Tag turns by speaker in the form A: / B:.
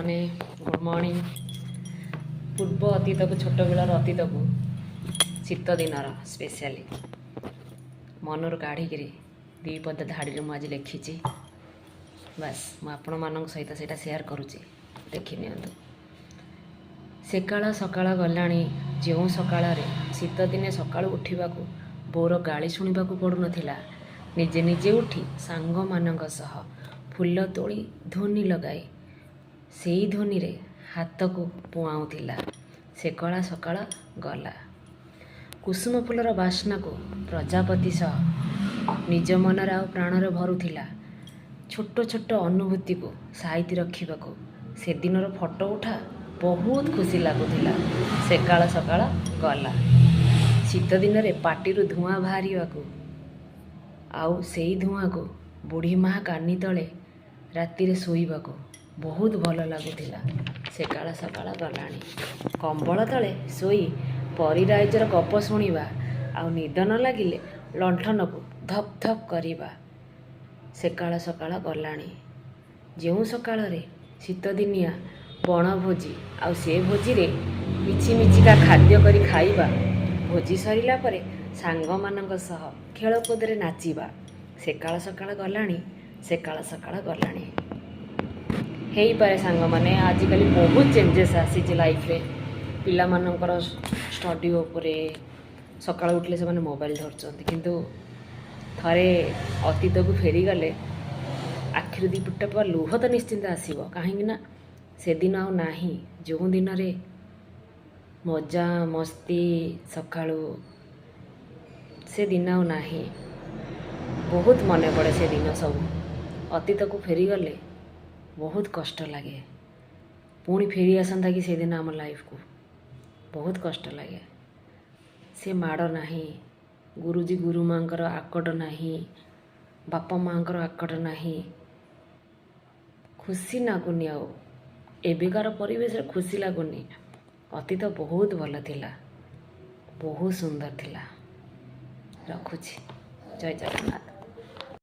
A: ସାଙ୍ଗମାନେ, good morning. ପୂର୍ବ ଅତୀତକୁ, ଛୋଟବେଳର ଅତୀତକୁ, ଶୀତ ଦିନର ସ୍ପେଶିଆଲି ମନରୁ କାଢ଼ିକିରି ଦୁଇ ପଦ ଧାଡ଼ିରେ ମୁଁ ଆଜି ଲେଖିଛି। ବାସ୍, ମୁଁ ଆପଣମାନଙ୍କ ସହିତ ସେଇଟା ସେୟାର କରୁଛି, ଦେଖି ନିଅନ୍ତୁ। ସେକାଳ ସକାଳ ଗଲାଣି, ଯେଉଁ ସକାଳରେ ଶୀତ ଦିନେ ସକାଳୁ ଉଠିବାକୁ ବୋଉର ଗାଳି ଶୁଣିବାକୁ ପଡ଼ୁନଥିଲା। ନିଜେ ନିଜେ ଉଠି ସାଙ୍ଗମାନଙ୍କ ସହ ଫୁଲ ତୋଳି ଧୁନି ଲଗାଇ ସେଇ ଧୁନିରେ ହାତକୁ ପୁଆଉଥିଲା। ସେକଳା ସକାଳ ଗଲା। କୁସୁମ ଫୁଲର ବାସ୍ନାକୁ ପ୍ରଜାପତି ସହ ନିଜ ମନରେ ଆଉ ପ୍ରାଣରେ ଭରୁଥିଲା। ଛୋଟ ଛୋଟ ଅନୁଭୂତିକୁ ସାଇତି ରଖିବାକୁ ସେଦିନର ଫଟୋ ଉଠା ବହୁତ ଖୁସି ଲାଗୁଥିଲା। ସେକାଳ ସକାଳ ଗଲା। ଶୀତ ଦିନରେ ପାଟିରୁ ଧୂଆଁ ବାହାରିବାକୁ ଆଉ ସେଇ ଧୂଆଁକୁ ବୁଢ଼ୀ ମା କାନି ତଳେ ରାତିରେ ଶୋଇବାକୁ ବହୁତ ଭଲ ଲାଗୁଥିଲା। ସେକାଳ ସକାଳ ଗଲାଣି। କମ୍ବଳ ତଳେ ଶୋଇ ପରୀ ରାଇଜର ଗପ ଶୁଣିବା ଆଉ ନିଦ ନ ଲାଗିଲେ ଲଣ୍ଠନକୁ ଧପ୍ ଧପ୍ କରିବା, ସେକାଳ ସକାଳ ଗଲାଣି। ଯେଉଁ ସକାଳରେ ଶୀତଦିନିଆ ବଣଭୋଜି ଆଉ ସେ ଭୋଜିରେ ମିଛି ମିଛିକା ଖାଦ୍ୟ କରି ଖାଇବା, ଭୋଜି ସରିଲା ପରେ ସାଙ୍ଗମାନଙ୍କ ସହ ଖେଳକୁଦରେ ନାଚିବା, ସେକାଳ ସକାଳ ଗଲାଣି। ସେକାଳ ସକାଳ ଗଲାଣି। ହେଇପାରେ ସାଙ୍ଗମାନେ, ଆଜିକାଲି ବହୁତ ଚେଞ୍ଜେସ୍ ଆସିଛି ଲାଇଫ୍ରେ। ପିଲାମାନଙ୍କର ଷ୍ଟଡି ଉପରେ ସକାଳୁ ଉଠିଲେ ସେମାନେ ମୋବାଇଲ ଧରୁଛନ୍ତି। କିନ୍ତୁ ଥରେ ଅତୀତକୁ ଫେରିଗଲେ ଆଖିରୁ ଦୁଇ ଟୋପା ଲୁହ ତ ନିଶ୍ଚିନ୍ତ ଆସିବ। କାହିଁକି ନା ସେଦିନ ଆଉ ନାହିଁ, ଯେଉଁ ଦିନରେ ମଜା ମସ୍ତି ସକାଳୁ, ସେ ଦିନ ଆଉ ନାହିଁ। ବହୁତ ମନେ ପଡ଼େ ସେ ଦିନ ସବୁ। ଅତୀତକୁ ଫେରିଗଲେ ବହୁତ କଷ୍ଟ ଲାଗେ। ପୁଣି ଫେରି ଆସନ୍ତା କି ସେଦିନ ଆମ ଲାଇଫକୁ? ବହୁତ କଷ୍ଟ ଲାଗେ। ସେ ମାଡ଼ ନାହିଁ, ଗୁରୁଜୀ ଗୁରୁମାଙ୍କର ଆକଟ ନାହିଁ, ବାପା ମାଆଙ୍କର ଆକଟ ନାହିଁ। ଖୁସି ଲାଗୁନି ଆଉ। ଏବେକାର ପରିବେଶରେ ଖୁସି ଲାଗୁନି। ଅତୀତ ବହୁତ ଭଲ ଥିଲା, ବହୁତ ସୁନ୍ଦର ଥିଲା। ରଖୁଛି, ଜୟ ଜଗନ୍ନାଥ।